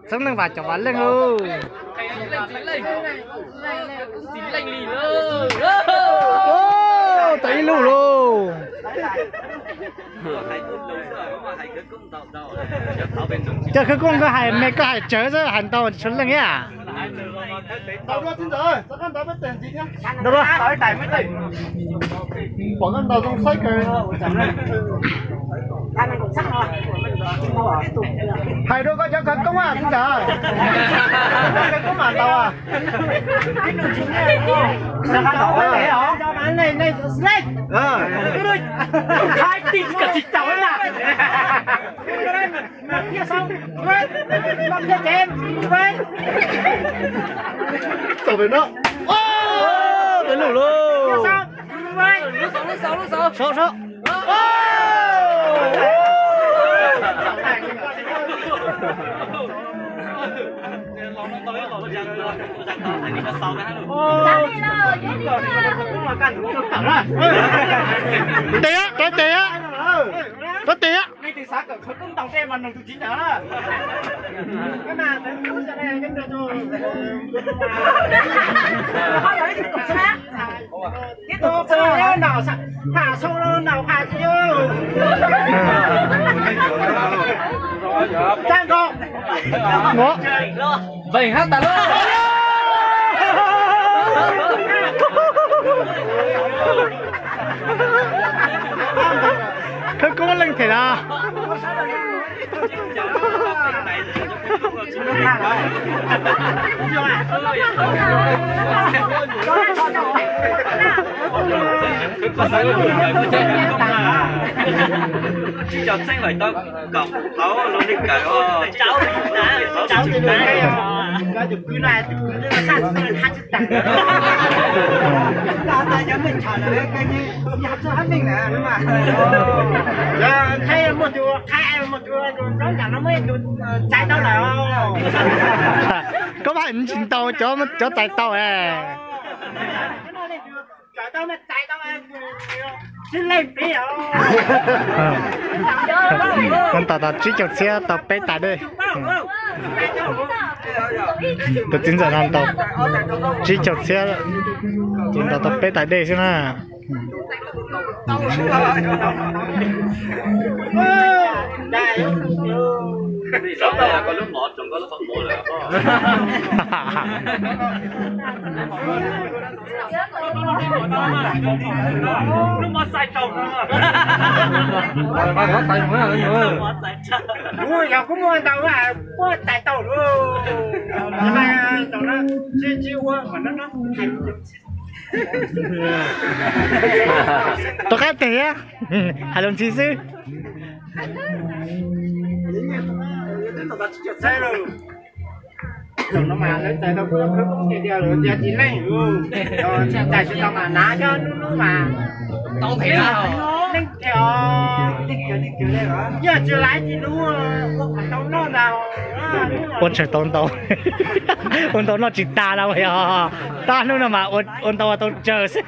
Txheeb leej Vam caum Vam Leej lauj. Tau ib lub lauj. Cov khawv koob koj hais me koj hais tsawg xwb, hais ntau tsis tshua leej ib yam. Pom koj ntaus zoo saib kawg. Hais rau koj cov khawv koob txiv ntxawm. Khawv koob mam ntaus. Txog pem no. Peb lub lauj. Sau, sau. Tes, tes, tes. Npeeg hab tas lauj. Khawv koob leej them na. Tsib caug txheeb lawm tau kaum tau los li kawm os. Koj hais tsis ntau, cov txais tau. Tau tau tsib caug txhiab tau peb tais dej. Tus txiv ntxawm no tau tsib caug txhiab, ces ntaus tau peb tais dej xwb na. Kuv yog kuv muaj ntau, kuv txais tau lauj. Tsis ua, tom qab teg, hais lus ntxhi xwb. Tsis leej, tsis tau mas nav cov hnub hnub mas tau phem, leej tiag, yog tsis laiv tsis hnub ua qhov tau noj ntag. Ua tsawg tau ntau, ua ntau noj tsis tas na yog, tab hnub no mas ua ntau ua tau tsawg xwb.